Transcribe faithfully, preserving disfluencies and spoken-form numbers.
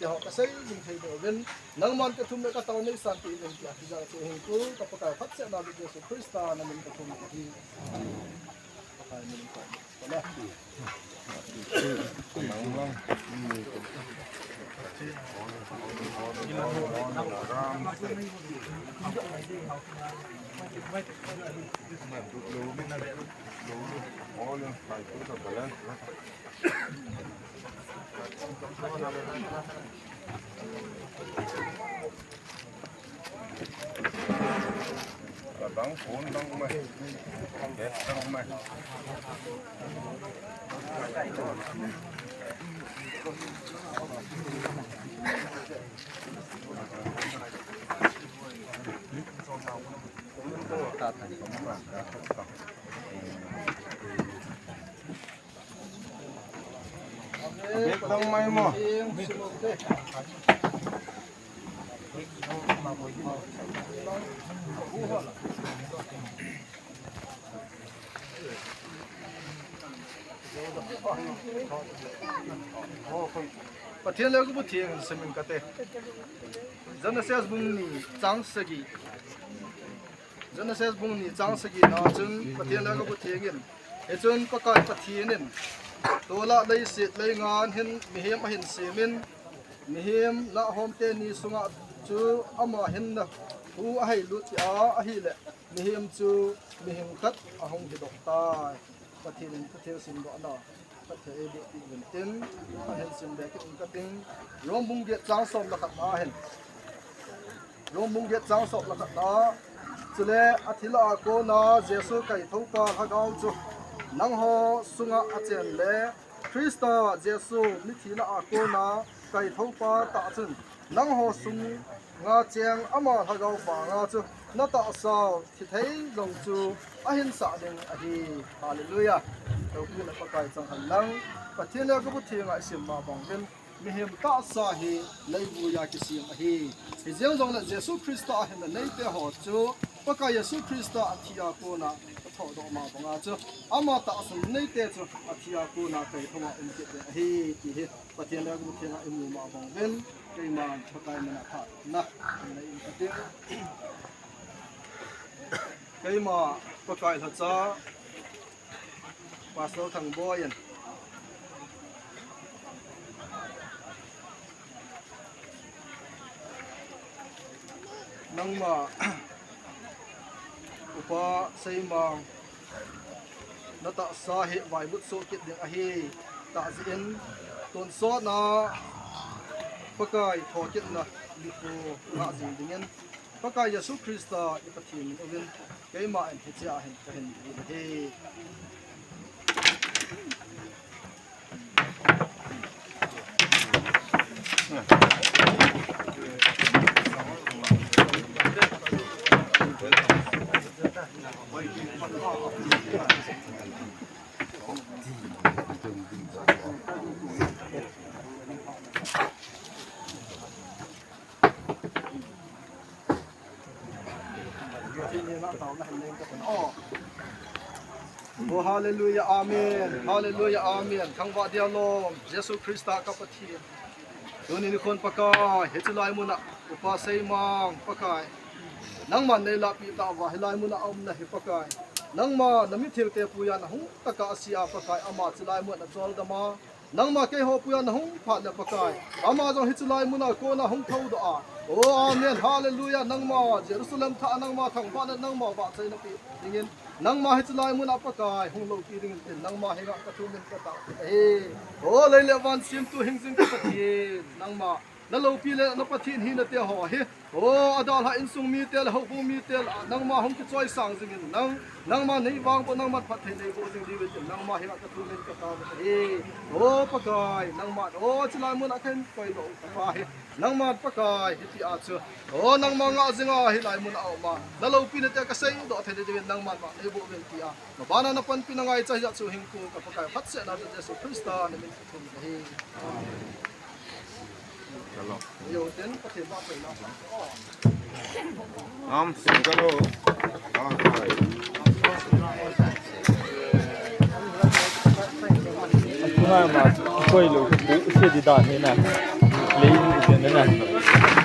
Ho kasei jing thei deuh vin, nangman kathum le katao neisan peh in tia, hijeh chun hinkho ka Pakai phatchomna Jesu Christa namin kathum ahi. Pakai min ko. Bek dang mai mo. Pathen le kabu theng simin kate. Genesis bung ni chang sagi. Genesis bung ni chang sagi na chun Pathen le kabu theng in. Hichun Pakai Pathen in tol'a leiset leingan hin mihem ahin semin, mihem nahom teni sunga chu ama hinna hu aheilut tia ahile, mihem chu mihing khat ahung hidok tai. Pathen in Pathen simdohna Pathen eiboh pi uvin tin, ahin sim be kit in kating, Rom bung get chang som le khat na hin. Rom bung get chang som le khat na. Chule athi lah a kona Jesu kaithoupa Lhagao chu nangho sunga achen le Christa Jesu mithi lah a kona kaithoupa tah chun nangho sunga cheng ama Lhagao panga chu natahsau thithei jong chu ahin sah ding ahi. Hallelujah. Loupina Pakai chang hen lang. Pathen le kabu theng a isim ma bang hin. Mihem tahsa hi leivuiya kisem ahi. Hijeng jongle Jesu Christa a hinna neite ho chu Pakai Jesu Christa athi a kona athodoh ma banga chu ama tahsan neite chu athi a kona kaithou a um kit ding ahi ti hi Pathen le kabu theng a imu ma bang uvin, keiman Pakai mina phatna nei in kating. Keima Pakai lhacha Pastor Thangboi in nangma Upa Seimang natahsa hi vaivut soh kit ding ahi tah jeh in, tonsot na Pakai thokitna nikho ngah jing dingin Pakai Jesu Christa i Pathen min uvin keima in hichea hin kahin ding ahi. Oh, hallelujah, amen. Hallelujah, amen. Thangvah dia lom, Jesu Christa ka Pathen. Tuni nikhon Pakai, hiche lai muna Upa Seimang Pakai, nangman nei lahpeh tauva, hilai muna aumna hi Pakai, nangma na mithengte puiya nahung tah a asia Pakai, ama chulai muna choldama, nangma keiho puiya nahung phat le Pakai, ama jong hiche lai muna kona hung thoudoh a. Oh, amen, hallelujah, nangma Jerusalem thah a nangma thangvahna, nangma vahchoina pe dingin, nangma hiche lai muna Pakai hung loupi dingin tin, nangma henga kathum in katao ahi. Oh, lei le van semtu hingjing ka Pathen, nangma na loupi le na Pathen hina te ho hi, oh, adalhah insung mite le houbung mite lah a nangma hung kichoisang jingin, nang, nangma nei vangboh, nangma phatthei neiboh jing diuvin tin, nangma henga kathum in katao ahi. Oh, Pakai, nangma, oh, chulai muna kahin koidoh u pa hi, nangma Pakai, hitia chu, oh, nangma ngah jinga hilai muna auma, na loupina te kaseidoh thei diuvin nangma vang neiboh uvin tia, mabana na panpina ngaicha hijeh chun hinkho ka Pakai phatchomna Jesu Christa na min kathum ahi. Amen. Yo, then Pathen vahchoina. Am, single ho. Atunga ma koi lo ku se di dan ni na. Play. Nana.